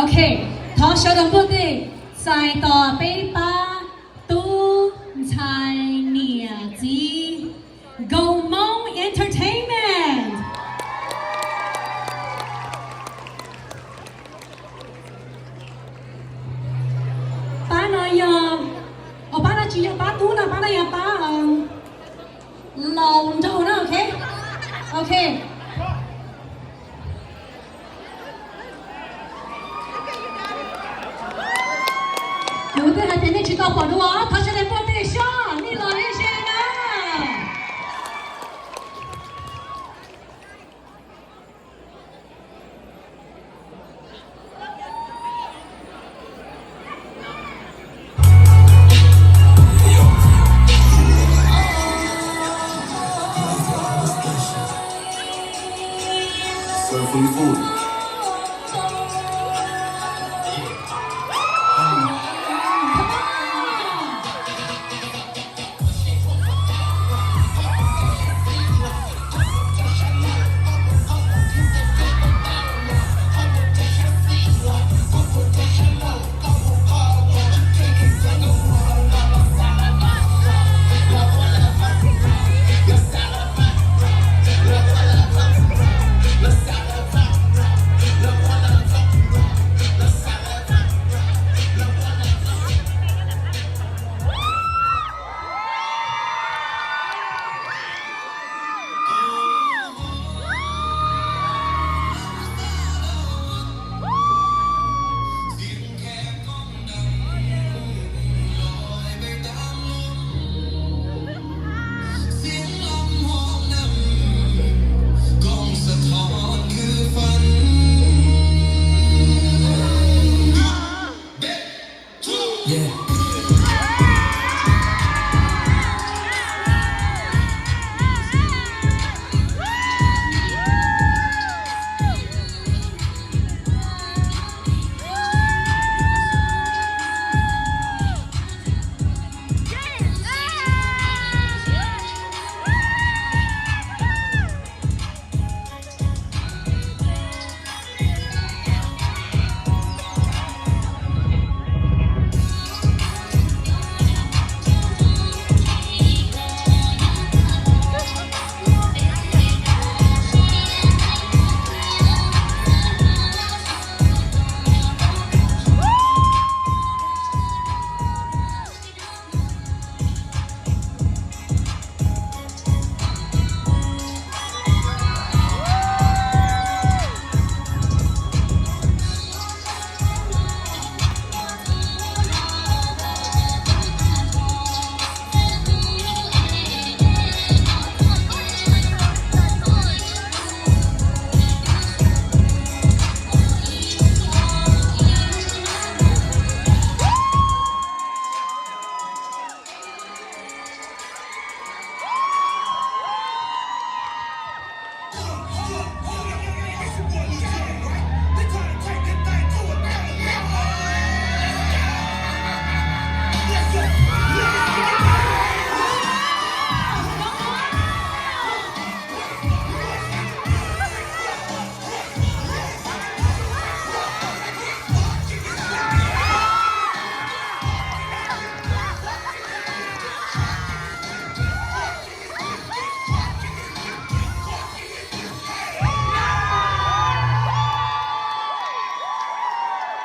Ok, thov sawv daws npuaj tes txais tos peb pab tub ntxhais niam txiv Nkauj Hmoob Entertainment. Pab no yog, o, pab no tsis yog pab tub no, pab no yog pab laus nraug na, ok? Ok. Kuv twb hais tias nej tsis tau pom dua, thov sawv daws npuaj tes soj, nej los ib ze na.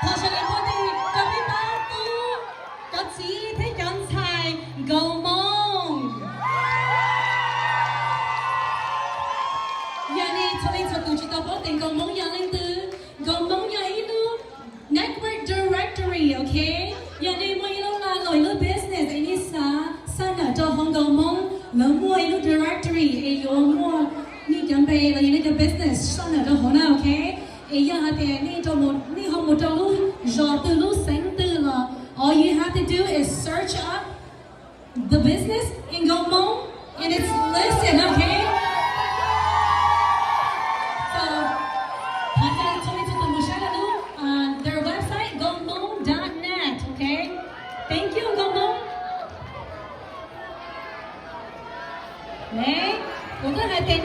Thov sawv daws npuaj tes rau peb pab tub, cov txiv thiab cov ntxhais Nkauj Hmoob. Yog nej txhua leej txhua tus tsis tau paub tias Nkauj Hmoob yog leej twg, Nkauj Hmoob yog ib lub network directory, ok? Yog nej muaj ib lub lag luam, ib lub business es nej xav xa nawm rau hauv Nkauj Hmoob, lawv muaj ib lub directory es yuav muaj nej cov npe los yog nej cov business xa nawm rau hauv na, ok? Es yog hais tias nej rau, nej ho mus rau lub zos twg lub xeev twg los all you have to do is search up the business